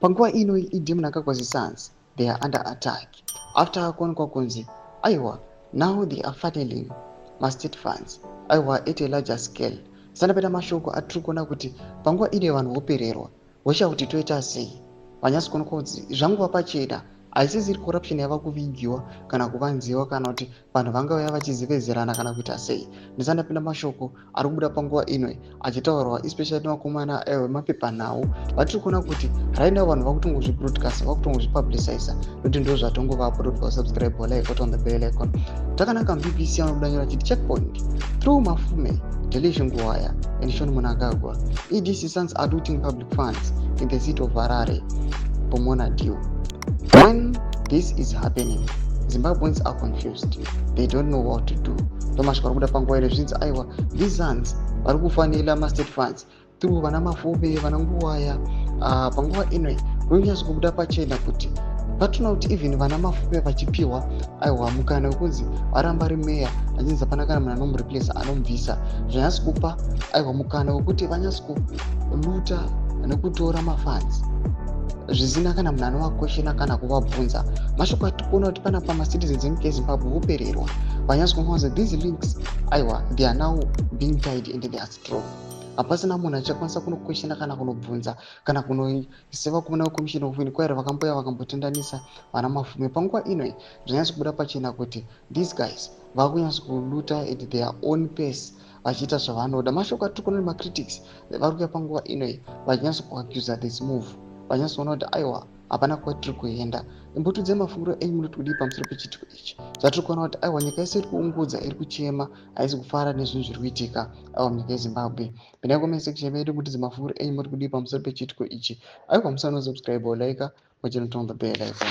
Panguva ino ED Mnangagwa's sons, they are under attack after kuonekwa kunzi aiwa, now they are funneling mastate funds, aiwa, at a larger scale. Sandapeta mashoko atiri kuona kuti panguva ino vanhu vopererwa, voshaya kuti toita sei. Vanyatsi kuonekwa kuti zvanguva pachena, haisisiri corruption yava kuvigiwa kana kuvanziwa, kana kuti vanhu vangauya vachizevezerana kana kuita sei. Ndisandapinda mashoko ari kubuda panguva ino achitaurwa, especially nevakomana vemapepanhau vatiri kuona kuti right now vanhu vakutongozvibroadcast, vakutongozvipubliciza, nokuti ndo zvatongovapo. Toti subscribe, like, on the bell icon. Takanaka BBC anobuda nyora achiti checkpoint through Mafume, Delish Nguwaya and Sean Mnangagwa, ED's sons are looting public funds in the city of Harare, Pomona deal. When this is happening, Zimbabweans are confused, they don't know what to do. Ndomasvika vari kuda panguva ino zvinzi aiwa, these sons vari kufanira mastate funds through vana Mafume, vana Nguwaya. Panguva ino kunonyatso kubuda pachena kuti patinoona kuti even vana Mafume vachipiwa, aiwa, mukana wekunzi varamba ari meya, achinzi hapana kana munhu anomureplace, anomubvisa, zvanyatsi kupa, aiwa, mukana wekuti vanyatsi kuluta nekutora mafunds zvisina kana munhu anovakweshena kana kuvabvunza. Mashoko atikuona kuti panapa macitizens enyika yeZimbabwe vopererwa, vanyatsi kuona kuti these links, aiwa, they are now being tied and they are strong. Hapasina munhu achakwanisa kunokweshena kana kunobvunza kana kunoiseva kumuna commission of inquiry vakamboya vakambotendanisa vana Mafume. Panguva ino zvanyatsi kubuda pachena kuti these guys vakunyatsi kuluta at their own pace, vachiita zvavanoda. Mashoko atiri kuona nemacritics vari kuya panguva ino vachinyatso kuaccusa this move, vanyatsoona kuti aiwa, hapana kwatiri kuenda. Imbotudze mafungiro enyu, munoti kudii pamusoro pechiitiko ichi zvatiri kuona kuti aiwa, nyika yese iri kuungudza, iri kuchema, haisi kufara nezvinhu zviri kuitika, aiwa, munyika yeZimbabwe? Pindai comment section yedu, mutidze mafungiro enyu, muri kudii pamusoro pechiitiko ichi? Aiwa, musanosubscribe, like, muchinoturn the bell icon.